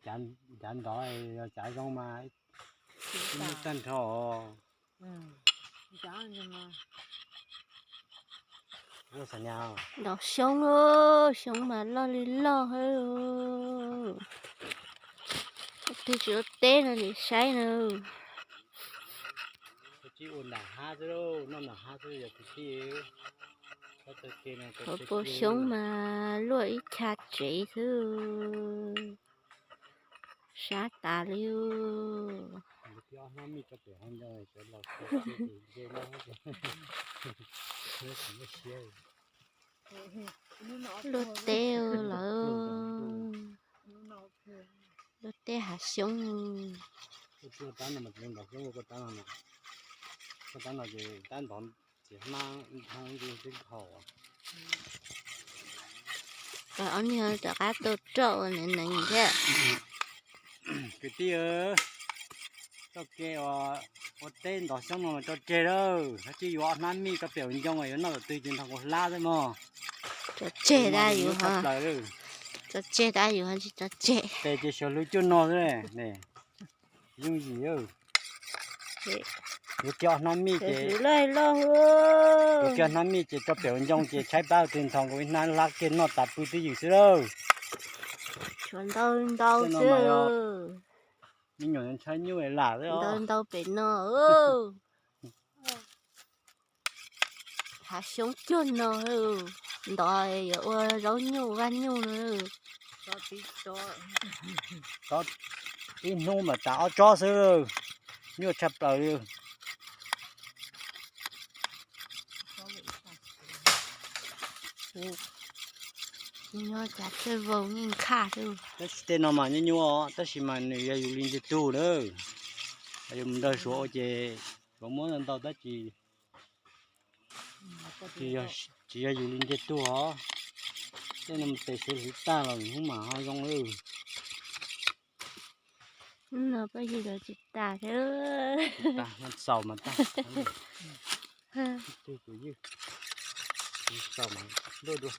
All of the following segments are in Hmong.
Cav ntov, cav zoo mas ib tag nrho. Ntov xyoob, xyoob mas loj li loj. Twb tsis ua teb no ces saib na. Tsis ua nram hav xwb, noj nram hav xwb yog kwv tij. Hauv paus xyoob mas luaj ib chav tsev xwb. Sab tas li. Luaj teb lawm. Luaj teb hav xyoob. Ob niag rov qab tuaj roj ua neev neev thiab. Kwv tij, txoj kev ua teb ntov xyoob no mas tso tseg lawm, koj cia yuav ob hnab mij koj pem ua ncoo yuav noj thaum twg ces nrog kuv hlab xwb mog. Tso tseg, tso tseg, tso tseg. Tes ces xyov hlwb cuaj no xwb ne. Yooj yim. Yuav kiag ob hnab mij ces, yuav kiag ob hnab mij ces tso pem ua ncoo ces tshaib plab twg nrog kuv ib hnab hlab kiag noj tas pw twj ywm xwb lawm. Tshuav ntau ntau xwb. Me nyuam ntshai nyuj lam xwb os. Ntau ntau pem no. Hav xyoob cuag no, ntov yuav ua zaub nyuj vaj nyuj no. Ib hnub mas tas ob tsob xwb, nyuaj tshaj plaws li. Nyob cas tej vau nkees khaj xwb. Tab sis tej no mas nyuaj nyuaj, tab sis mas nws yog yus li ntiag tug na. Yus mus nrog Suav ua ces Suav muab ntau tab sis tsis yog yus li ntiag tug os. Tej no mus tes Suav hliv tag los hnub mas ho zoo lawm. Hnub no peb yig los tsis tas thiab. Txaus mas tag. Twb tus ywg txaus mas ntuj dua.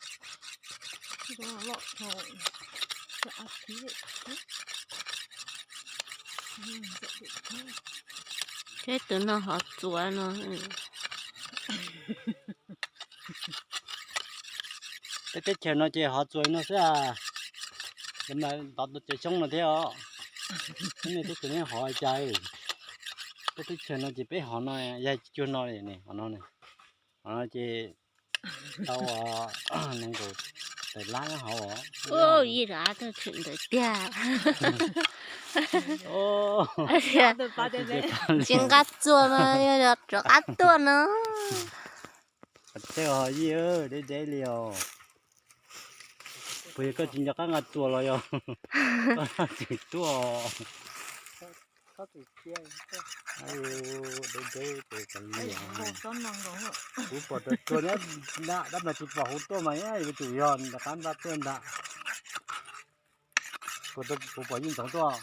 Thiab tus no hov txuas no. Peb teb chaws no ces hov txuas no xwb. Mas ntov tus tsev xyoob no thiab os. Peb nej teb chaws nej hov cas? Peb teb chaws no ces peb hov no, yog cuag no, hov no, hov no ces tau nees nkaum tawm lab hov. Yij rov qab tuaj tshwm ntawd tiag. Tsis nqa txuas mas yog rov qab tuaj no. Tej yij deb deb li os. Puas yog koj tsis nco qab nqa txuas los yog koj tsis tuaj? Deb deb tes tas li. Kuv pom tsuag tsuag nyob nram dab no tsis pom hauv tuaj mas yuav tsum yog nram qab npaj tuaj ntag. Kuv pom yeej ntxoov tuaj.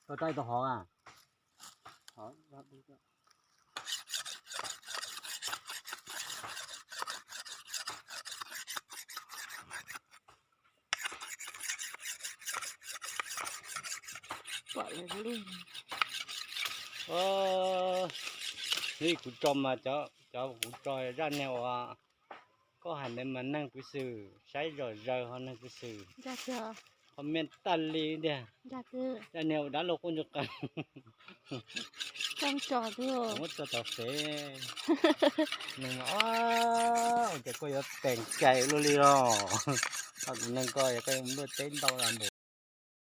Tau taij tau hov a. Kuv tso mas cov kuv tso zaj niag uas koj hais ntawd mas neeg piv xwm saib zom zaws ho neeg piv xwm, ho me tag li tiag. Zaj niag ua dab laug quaj ntsuag qees. Muab tso tau fev. Neeg mas, ua cas koj yuav teem cai luaj li los? Koj tus neeg ko yog koj yuav mus luaj teb ntau